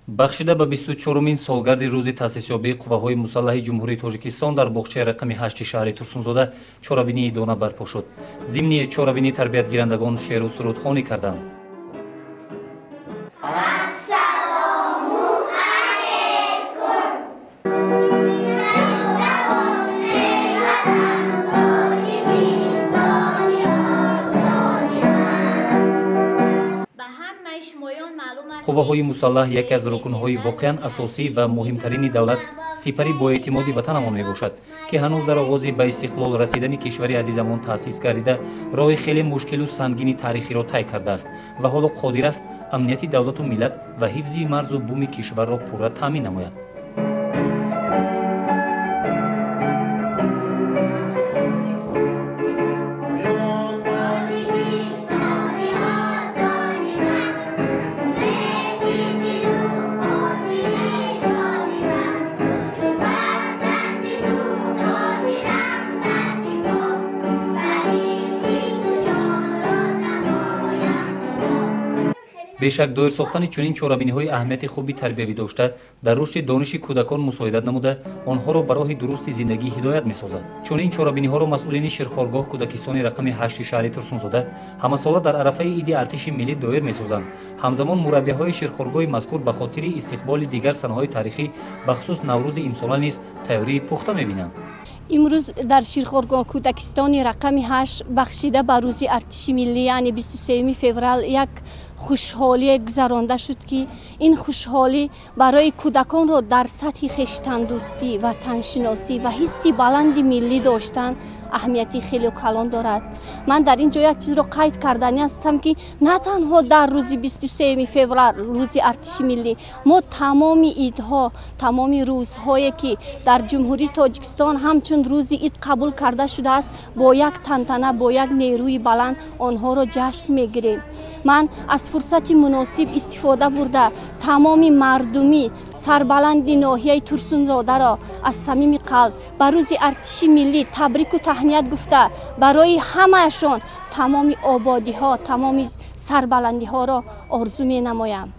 Бахшида ба 24-умин солгарди рӯзи таъсисёбии қувваҳои мусаллаҳи Ҷумҳурии Тоҷикистон дар боғчаи рақами 8 шаҳри Турсунзода чорабинии идона барпо шуд. Зимни чорабинӣ тарбиятгирандагон шеъру сурудхонӣ карданд. Қувваҳои мусаллаҳ яке аз рукнҳои воқеан асосӣ ва муҳимтарини давлат, сипари боэътимоди ватанамон мебошад, ки ҳанӯз дар оғози ба истиқлол расидани кишвари азизамон таъсис гардида, роҳи хеле мушкилу сангини таърихиро тай кардааст ва ҳоло қодир аст амнияти давлату миллат ва ҳифзи марзу буми кишварро пурра таъмин намояд. Бешак, доир сохтани чунин чорабиниҳои аҳамияти хуби тарбиявӣ дошта, дар рушди дониши кӯдакон мусоидат намуда, онҳоро ба роҳи дурусти зиндагӣ ҳидоят месозад. Чунин чорабиниҳоро масъулини ширхоргоҳ кӯдакистони рақами 8 шаҳри Турсунзода ҳамасола дар арафаи иди артиши миллӣ доир месозанд. Ҳамзамон мураббиҳои ширхоргоҳи мазкур ба хотири истиқболи дигар санаҳои таърихӣ, бахусус Наврӯзи имсола низ тайёрии пухта мебинанд. Имрӯз дар ширхоргоҳ кӯдакистони рақами 8 бахшида ба рӯзи артиши миллӣ, яъне 23 феврал, як хушҳолие гузаронда шуд, ки ин хушҳолӣ барои кӯдаконро дар сатҳи хештандӯстӣ, ватаншиносӣ ва ҳисси баланди миллӣ доштан аҳамияти хеле калон дорад. Ман дар ин ҷо як чизро қайд кардани ҳастам, ки на танҳо дар рӯзи 23 феврал, рӯзи артиши миллӣ, мо тамоми идҳо, тамоми рӯзҳое, ки дар Ҷумҳурии Тоҷикистон ҳамчун рӯзи ид қабул карда шудааст, бо як тантана, бо як нерӯи баланд онҳоро ҷашн мегирем. Ман аз фурсати муносиб истифода бурда, тамоми мардумӣ сарбаланди ноҳияи Турсунзодаро аз самими қалб ба рӯзи артиши миллӣ табрику таҳният гуфта, барои ҳамаашон тамоми ободиҳо, тамоми сарбаландиҳоро орзу менамоям.